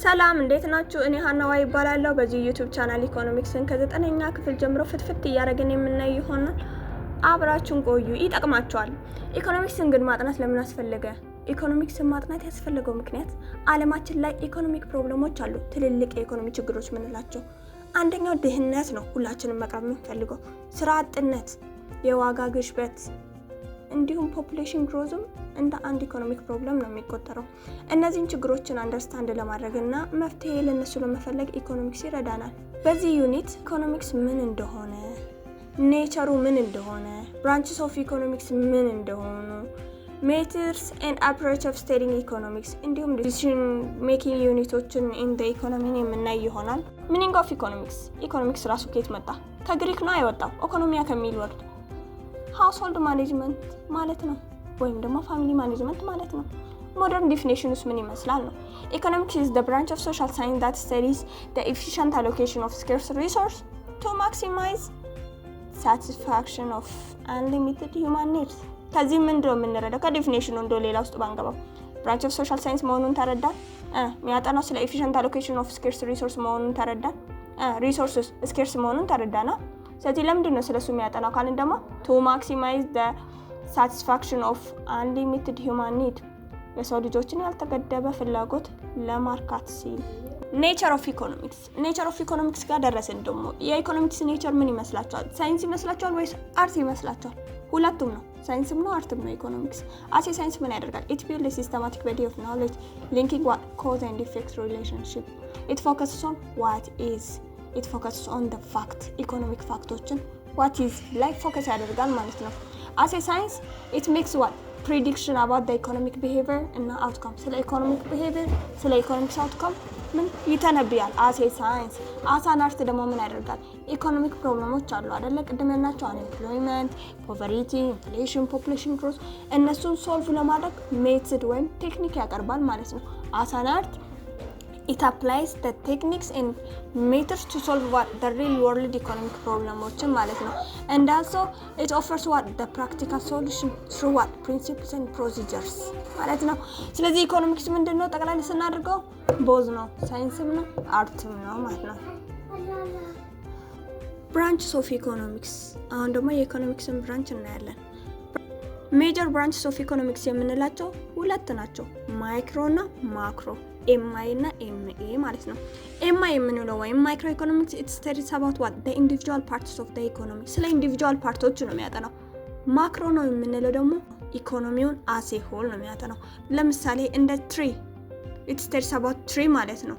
ሰላም፣ እንዴት ናችሁ? እኔ ሀናዋ እባላለሁ። በዚህ YouTube channel economics ን ከዘጠነኛ ክፍል ጀምሮ ፍትፍት እያደረግን የምናይ ይሆናል። አብራችሁን ቆዩ፣ ይጠቅማችኋል። ኢኮኖሚክስን ግን ማጥናት ለምን አስፈለገ? ኢኮኖሚክስን ማጥናት ያስፈለገው ምክንያት ዓለማችን ላይ economic problem ኦች አሉ፣ ትልልቅ የኢኮኖሚ ችግሮች ምንላቸው። አንደኛው ድህነት ነው፣ ሁላችንም መቅረፍ የምንፈልገው፣ ስራ አጥነት፣ የዋጋ ግሽበት እንዲሁም population growth ም እንደ አንድ economic problem ነው የሚቆጠረው። እነዚህን ችግሮችን understand ለማድረግ እና መፍትሄ ለእነሱ ለመፈለግ ኢኮኖሚክስ ይረዳናል። በዚህ unit economics ምን እንደሆነ፣ nature ኡ ምን እንደሆነ፣ branches of economics ምን እንደሆኑ፣ methods and approach of studying economics እንዲሁም decision making unit ኦችን in economy ን የምናይ ይሆናል። Meaning of economics። Economics ራሱ ከየት መጣ? ከግሪክ ነው የወጣው፣ ኦኮኖሚያ ከሚል word፣ household management ማለት ነው፣ ወይም ደግሞ family management ማለት ነው። Modern definition ውስጥ ምን ይመስላል ነው? Economics is the branch of social science that studies the efficient allocation of scarce resource to maximize satisfaction of unlimited human needs። ከዚህ ምንድን ነው የምንረዳው? ከ definition ኑ እንደ ሌላ ውስጥ ባንገባው branch of social science መሆኑን ተረዳን። የሚያጠናው ስለ efficient allocation of scarce resource መሆኑን ተረዳን። Resources scarce መሆኑን ተረዳና ስለዚህ ለምንድን ነው ስለሱ የሚያጠናው ካልን ደግሞ to maximize the satisfaction of unlimited human need፣ የሰው ልጆችን ያልተገደበ ፍላጎት ለማርካት ሲል። Nature of economics። Nature of economics ጋር ደረስን። ደግሞ የ economics nature ምን ይመስላችኋል? ሳይንስ ይመስላችኋል ወይስ art ይመስላችኋል? ሁለቱም ነው። ሳይንስም ነው art ም ነው። Economics as a science ምን ያደርጋል? It build systematic body of knowledge linking what cause and effect relationship. It focuses on what is. It focuses on the fact. Economic fact ኦችን what is ላይ focus ያደርጋል ማለት ነው። As a science, it makes what prediction about economic behavior እና outcome። ስለ economic behavior፣ ስለ economics outcome ምን ይተነብያል? As a science። As an art ደግሞ ምን ያደርጋል? Economic problem ኦች አሉ አደለ? ቅድም ያልናቸው unemployment፣ poverty፣ inflation፣ population growth፣ እነሱን solve ለማድረግ method ወይም technique ያቀርባል ማለት ነው። As an art, it applies the techniques and methods to solve what the real world economic problem ኦችን ማለት ነው። And also it offers what the practical solution through what principles and procedures ማለት ነው። ስለዚህ ኢኮኖሚክስ ምንድን ነው? ጠቅላላ ስናደርገው both ነው፣ ሳይንስም ነው art ም ነው ማለት ነው። Branches of economics። አሁን ደግሞ የ economics ን branch እናያለን። Major branches of economics የምንላቸው ሁለት ናቸው፣ micro እና macro፣ MI እና MA ማለት ነው። MI የምንለው ወይም microeconomics, it studies about what the individual parts of the economy፣ ስለ individual part ኦች ነው የሚያጠናው። Macro ነው የምንለው ደግሞ ኢኮኖሚውን as a whole ነው የሚያጠናው። ለምሳሌ እንደ tree፣ it studies about tree ማለት ነው፣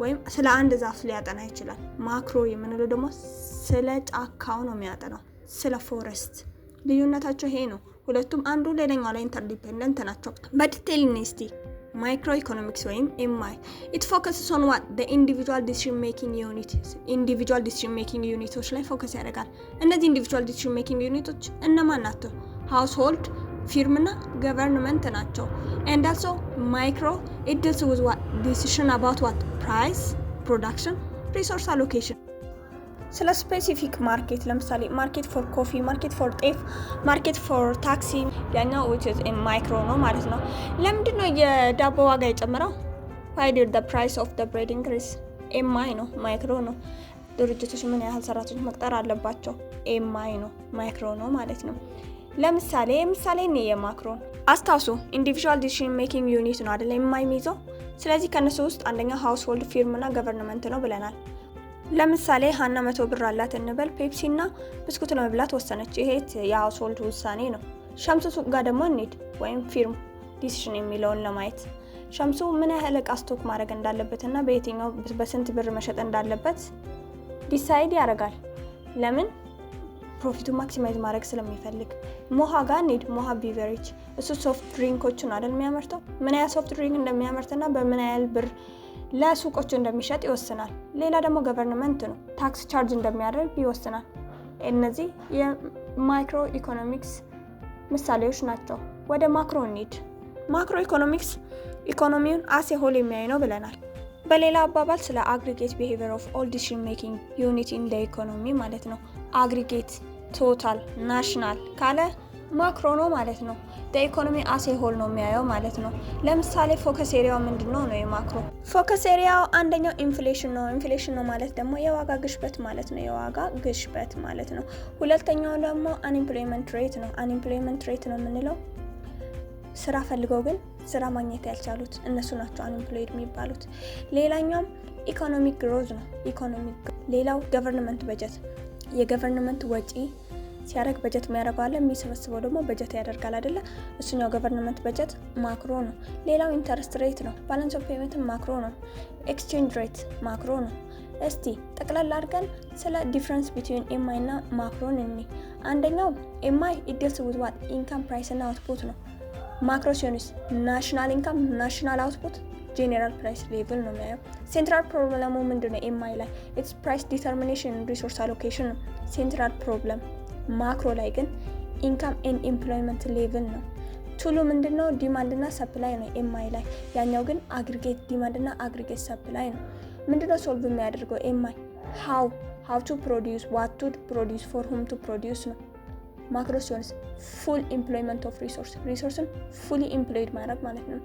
ወይም ስለ አንድ ዛፍ ሊያጠና ይችላል። Macro የምንለው ደግሞ ስለ ጫካው ነው የሚያጠናው፣ ስለ forest። ልዩነታቸው ይሄ ነው። ሁለቱም አንዱ ሌላኛው ላይ interdependent ናቸው። በ detail እስቲ microeconomics ወይም MI, it focuses on what the individual decision making unit። Individual decision making unit ኦች ላይ focus ያደርጋል። እነዚህ individual decision making unit ኦች እነማን ናቸው? Household፣ firm እና government ናቸው። And also micro, it deals with what decision about what price፣ production፣ resource allocation። ስለ specific market፣ ለምሳሌ market for coffee፣ market for ጤፍ፣ market for taxi፣ ያኛው which is in micro ነው ማለት ነው። ለምንድን ነው የዳቦ ዋጋ የጨመረው? Why did the price of the bread increase? MI ነው፣ micro ነው። ድርጅቶች ምን ያህል ሰራተኞች መቅጠር አለባቸው? MI ነው፣ micro ነው ማለት ነው። ለምሳሌ ምሳሌ እኔ የ macro ን አስታውሱ፣ individual decision making unit ነው አደለ MI የሚይዘው። ስለዚህ ከእነሱ ውስጥ አንደኛው household፣ firm እና government ነው ብለናል። ለምሳሌ ሀና 100 ብር አላት እንበል። ፔፕሲ እና ብስኩት ለመብላት ወሰነች። ይሄ የ household ውሳኔ ነው። ሸምሱ ሱቅ ጋር ደግሞ እንሂድ፣ ወይም firm decision የሚለውን ለማየት ሸምሱ ምን ያህል እቃ stock ማድረግ እንዳለበት እና በየትኛው በስንት ብር መሸጥ እንዳለበት decide ያደርጋል። ለምን? Profit ኡ maximize ማድረግ ስለሚፈልግ። ሞሃ ጋር እንሂድ። ሞሃ beverage፣ እሱ soft drink ኦችን አይደል የሚያመርተው? ምን ያህል soft drink እንደሚያመርትና በምን ያህል ብር ለሱቆቹ እንደሚሸጥ ይወስናል። ሌላ ደግሞ government ነው፣ tax charge እንደሚያደርግ ይወስናል። እነዚህ የ microeconomics ምሳሌዎች ናቸው። ወደ macro እንሂድ። Macroeconomics ኢኮኖሚውን as a whole የሚያይ ነው ብለናል። በሌላ አባባል ስለ aggregate behavior of all decision making unit in the economy ማለት ነው። Aggregate፣ total፣ national ካለ Macro ነው ማለት ነው። Economy as a whole ነው የሚያየው ማለት ነው። ለምሳሌ focus area ው ምንድን ነው ነው የ macro focus area ው አንደኛው inflation ነው። Inflation ነው ማለት ደግሞ የዋጋ ግሽበት ማለት ነው። የዋጋ ግሽበት ማለት ነው። ሁለተኛው ደግሞ unemployment rate ነው። Unemployment rate ነው የምንለው ስራ ፈልገው ግን ስራ ማግኘት ያልቻሉት እነሱ ናቸው unemployed የሚባሉት። ሌላኛውም economic growth ነው። Economic ሌላው government budget፣ የ government ወጪ ሲያደርግ በጀት የሚያደርገው አለ፣ የሚሰበስበው ደግሞ በጀት ያደርጋል አይደለ? እሱኛው government budget macro ነው። ሌላው interest rate ነው። Balance of payment macro ነው። Exchange rate macro ነው። እስቲ ጠቅላላ አድርገን ስለ difference between MI እና macro ን እኒ አንደኛው MI it deals with what? Income፣ price እና output ነው። Macro ሲሆንስ national income፣ national output፣ general price level ነው የሚያየው። Central problem ኡ ምንድን ነው? MI ላይ it's price determination፣ resource allocation ነው central problem። Macro ላይ ግን income and employment level ነው። Tool ኡ ምንድን ነው? Demand እና supply ነው MI ላይ። ያኛው ግን aggregate demand እና aggregate supply ነው። ምንድነው solve የሚያደርገው MI? How to produce፣ what to produce፣ for whom to produce ነው። Macro ሲሆንስ full employment of resource፣ resource ን fully employed ማድረግ ማለት ነው።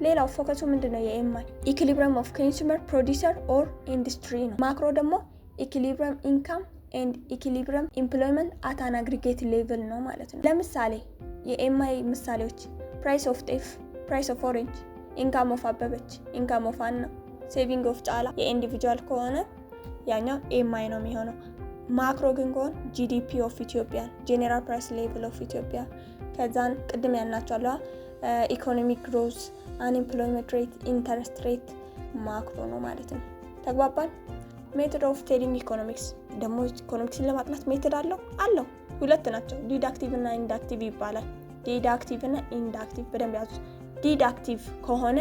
ሌላው focus ኡ ምንድን ነው? የ MI equilibrium of consumer፣ producer or industry ነው። Macro ደግሞ equilibrium income and equilibrium employment at an aggregate level ነው ማለት ነው። ለምሳሌ የ MI ምሳሌዎች price of ጤፍ፣ price of orange፣ income of አበበች፣ income of አና፣ saving of ጫላ የ individual ከሆነ ያኛው MI ነው የሚሆነው። Macro ግን ከሆነ GDP of Ethiopia፣ general price level of Ethiopia፣ ከዛን ቅድም ያልናቸው economic growth፣ unemployment rate፣ interest rate macro ነው ማለት ነው። ተግባባን? Method of studying economics ደግሞ ኢኮኖሚክስን ለማጥናት method አለው አለው። ሁለት ናቸው፣ deductive እና inductive ይባላል። Deductive እና inductive በደንብ ያዙት። Deductive ከሆነ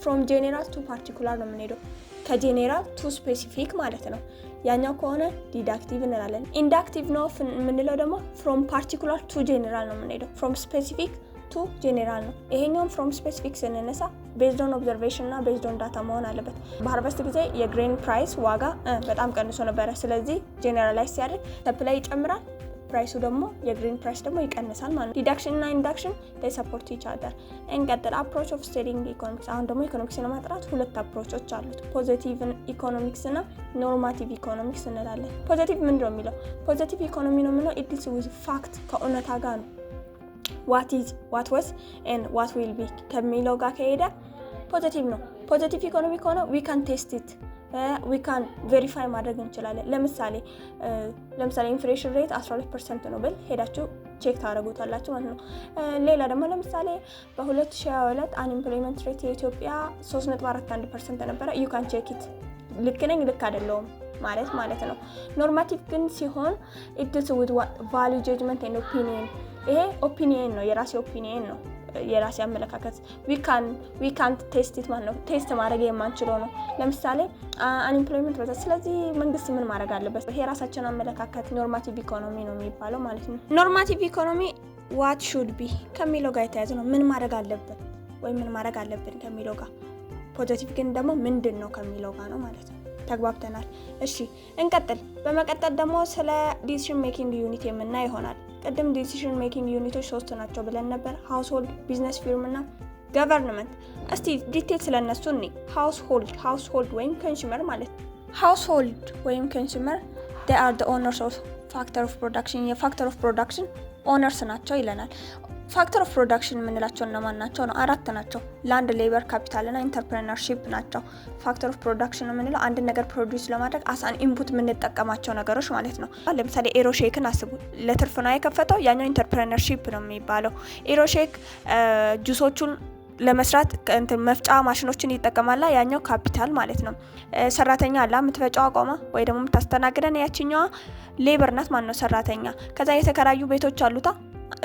from general to particular ነው የምንሄደው፣ ከ general to specific ማለት ነው። ያኛው ከሆነ deductive እንላለን። Inductive ነው የምንለው ደግሞ from particular to general ነው የምንሄደው፣ from specific to general ነው። ይሄኛውም from specific ስንነሳ based on observation እና based on data መሆን አለበት። በ harvest ጊዜ የ grain price ዋጋ በጣም ቀንሶ ነበረ። ስለዚህ generalize ሲያደርግ supply ይጨምራል፣ price ኡ ደግሞ የ grain price ደግሞ ይቀንሳል ማለት ነው። Deduction እና induction they support each other። እንቀጥል። Approach of studying economics። አሁን ደግሞ ኢኮኖሚክስ ለማጥናት ሁለት approach ኦች አሉት። Positive economics እና normative economics እንላለን። Positive ምንድን ነው የሚለው? Positive economy ነው የምንለው it deals with fact፣ ከእውነታ ጋር ነው። What is፣ what was and what will be ከሚለው ጋር ከሄደ positive ነው። Positive economy ከሆነ we can test it፣ we can verify ማድረግ እንችላለን። ለምሳሌ inflation rate 12% ነው ብል ሄዳችሁ check ታደርጉታላችሁ ማለት ነው። ሌላ ደግሞ ለምሳሌ በ2022 unemployment rate የኢትዮጵያ 3.41% ነበረ። You can check it፣ ልክ ነኝ ልክ አይደለውም ማለት ነው። Normative ግን ሲሆን it deals with value judgment and opinion። ይሄ opinion ነው፣ የራሴ opinion ነው፣ የራሴ አመለካከት። ዊ ካንት ቴስት ኢት ማለት ነው። Test ማድረግ የማንችለው ነው። ለምሳሌ unemployment በዛ፣ ስለዚህ መንግስት ምን ማድረግ አለበት? ይሄ የራሳችን አመለካከት normative economy ነው የሚባለው ማለት ነው። Normative economy what should be ከሚለው ጋር የተያዘ ነው። ምን ማድረግ አለብን ወይም ምን ማድረግ አለብን ከሚለው ጋር፣ positive ግን ደግሞ ምንድን ነው ከሚለው ጋር ነው ማለት ነው። ተግባብተናል። እሺ እንቀጥል። በመቀጠል ደግሞ ስለ decision making unit የምናይ ይሆናል። ቅድም decision making unit ኦች ሶስት ናቸው ብለን ነበር። Household፣ business firm እና government። እስቲ detail ስለነሱ እኔ household ወይም consumer ማለት ነው። Household ወይም consumer they are the owners of factor of production፣ የ factor of production owners ናቸው ይለናል። Factor of production የምንላቸው እነማን ናቸው ነው? አራት ናቸው። Land፣ labor፣ capital እና entrepreneurship ናቸው። Factor of production የምንለው አንድ ነገር produce ለማድረግ as an input የምንጠቀማቸው ነገሮች ማለት ነው። ለምሳሌ ኤሮሼክን አስቡ። ለትርፍ ነው የከፈተው፣ ያኛው entrepreneurship ነው የሚባለው። ኤሮሼክ ጁሶቹን ለመስራት እንትን መፍጫ ማሽኖችን ይጠቀማላ። ያኛው ካፒታል ማለት ነው። ሰራተኛ አላ የምትፈጫው አቋማ ወይ ደግሞ የምታስተናግደን ያችኛዋ labor ናት ማለት ነው፣ ሰራተኛ። ከዛ የተከራዩ ቤቶች አሉታ፣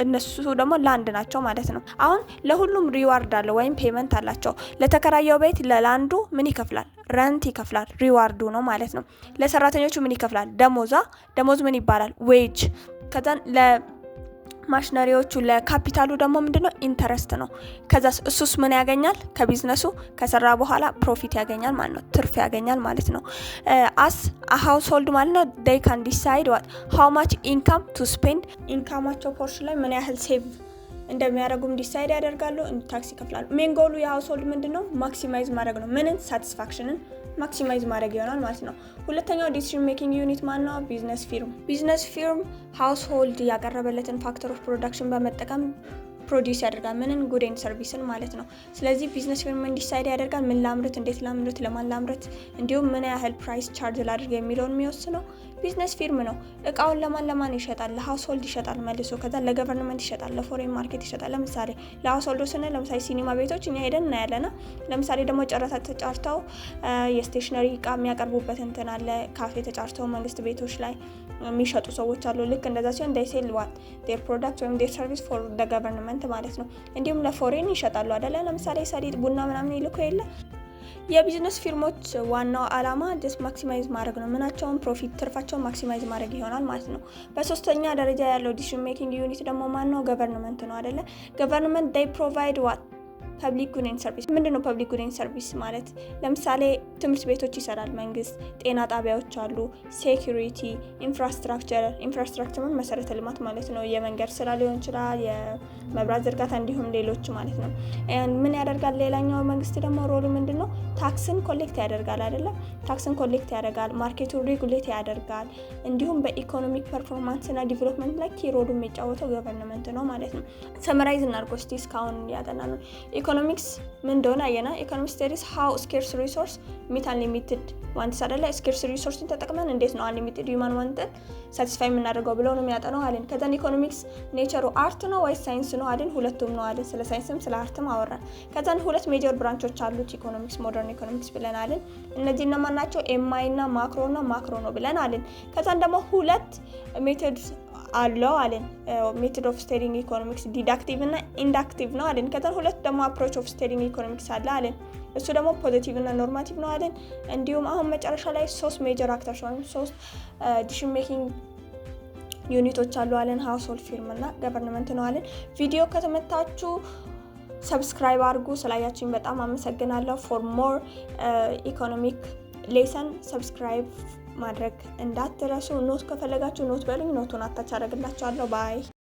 እነሱ ደግሞ land ናቸው ማለት ነው። አሁን ለሁሉም reward አለው ወይም payment አላቸው። ለተከራየው ቤት ለ land ኡ ምን ይከፍላል? Rent ይከፍላል። Reward ኡ ነው ማለት ነው። ለሰራተኞቹ ምን ይከፍላል? ደሞዛ። ደሞዝ ምን ይባላል? Wage። ከዛን ማሽነሪዎቹ ለካፒታሉ ደግሞ ምንድነው? Interest ነው። ከዛ እሱስ ምን ያገኛል? ከቢዝነሱ ከሰራ በኋላ profit ያገኛል ማለት ነው፣ ትርፍ ያገኛል ማለት ነው። As household ማለት ነው they can decide what how much income to spend፣ income ኣቸው portion ላይ ምን ያህል save እንደሚያደርጉም decide ያደርጋሉ፣ tax ይከፍላሉ። Main goal ኡ የ household ምንድን ነው? Maximize ማድረግ ነው። ምንን? Satisfaction ን maximize ማድረግ ይሆናል ማለት ነው። ሁለተኛው decision making unit ማን ነው? Business firm። Business firm household ያቀረበለትን factor of production በመጠቀም produce ያደርጋል። ምንን? Good and service ን ማለት ነው። ስለዚህ business firm decide ያደርጋል ምን ላምርት፣ እንዴት ላምርት፣ ለማን ላምርት፣ እንዲሁም ምን ያህል price charge ላድርግ የሚለውን የሚወስነው business firm ነው። እቃውን ለማን ለማን ይሸጣል? ለ household ይሸጣል መልሶ፣ ከዛ ለ government ይሸጣል፣ ለ foreign market ይሸጣል። ለምሳሌ ለ household ስንል ለምሳሌ ሲኒማ ቤቶች እኛ ሄደን እናያለና፣ ለምሳሌ ደግሞ ጨረታ ተጫርተው የ stationery እቃ የሚያቀርቡበት እንትን አለ። ካፌ ተጫርተው መንግስት ቤቶች ላይ የሚሸጡ ሰዎች አሉ። ልክ እንደዛ ሲሆን they sell what their product ወይም their service for the government ማለት ነው። እንዲሁም ለ foreign ይሸጣሉ አደለ? ለምሳሌ ሰሊጥ፣ ቡና ምናምን ይልኩ የለ። የ business firm ኦች ዋናው አላማ just maximize ማድረግ ነው። ምናቸውን? Profit፣ ትርፋቸውን maximize ማድረግ ይሆናል ማለት ነው። በሶስተኛ ደረጃ ያለው decision making unit ደግሞ ማን ነው? Government ነው አደለ? Government, they provide what public good and service። ምንድን ነው public good and service ማለት? ለምሳሌ ትምህርት ቤቶች ይሰራል መንግስት፣ ጤና ጣቢያዎች አሉ፣ security፣ infrastructure። Infrastructure መሰረተ ልማት ማለት ነው። የመንገድ ስራ ሊሆን ይችላል፣ የመብራት ዝርጋታ፣ እንዲሁም ሌሎች ማለት ነው። ምን ያደርጋል? ሌላኛው መንግስት ደግሞ role ኡ ምንድን ነው? Tax ን collect ያደርጋል አይደለም? Tax ን collect ያደርጋል፣ market ኡን regulate ያደርጋል። እንዲሁም በ economic performance እና development ላይ key role ኡ የሚጫወተው government ነው ማለት ነው። Summarize እናድርጎ እስቲ እስካሁን ያጠናነው ኢኮኖሚክስ ምን እንደሆነ አየና። Economics studies how scarce resource meet unlimited wants አደለ? Scarce resource ን ተጠቅመን እንዴት ነው unlimited human want ን satisfy የምናደርገው ብለው ነው የሚያጠነው አለን። ከዛን economics nature ኡ art ነው ወይስ ሳይንስ ነው አለን። ሁለቱም ነው አለን። ስለ ሳይንስም ስለ art ም አወራን። ከዛን ሁለት major branch ኦች አሉት economics፣ modern economics ብለን አለን። እነዚህ እነማን ናቸው? MI እና macro እና macro ነው ብለን አለን። ከዛን ደግሞ ሁለት method አለው አለን። Method of studying economics deductive እና inductive ነው አለን። ከዛን ሁለት ደግሞ approach of studying economics አለ አለን። እሱ ደግሞ positive እና normative ነው አለን። እንዲሁም አሁን መጨረሻ ላይ ሶስት major actors ወይም ሶስት decision making unit ኦች አሉ አለን። Household፣ firm እና government ነው አለን። ቪዲዮ ከተመቻችሁ subscribe አድርጉ። ስላያችሁኝ በጣም አመሰግናለሁ። For more economic lesson subscribe ማድረግ እንዳትረሱ። Note ከፈለጋችሁ note በሉኝ፣ note ኡን attach አደርግላችኋለሁ። Bye.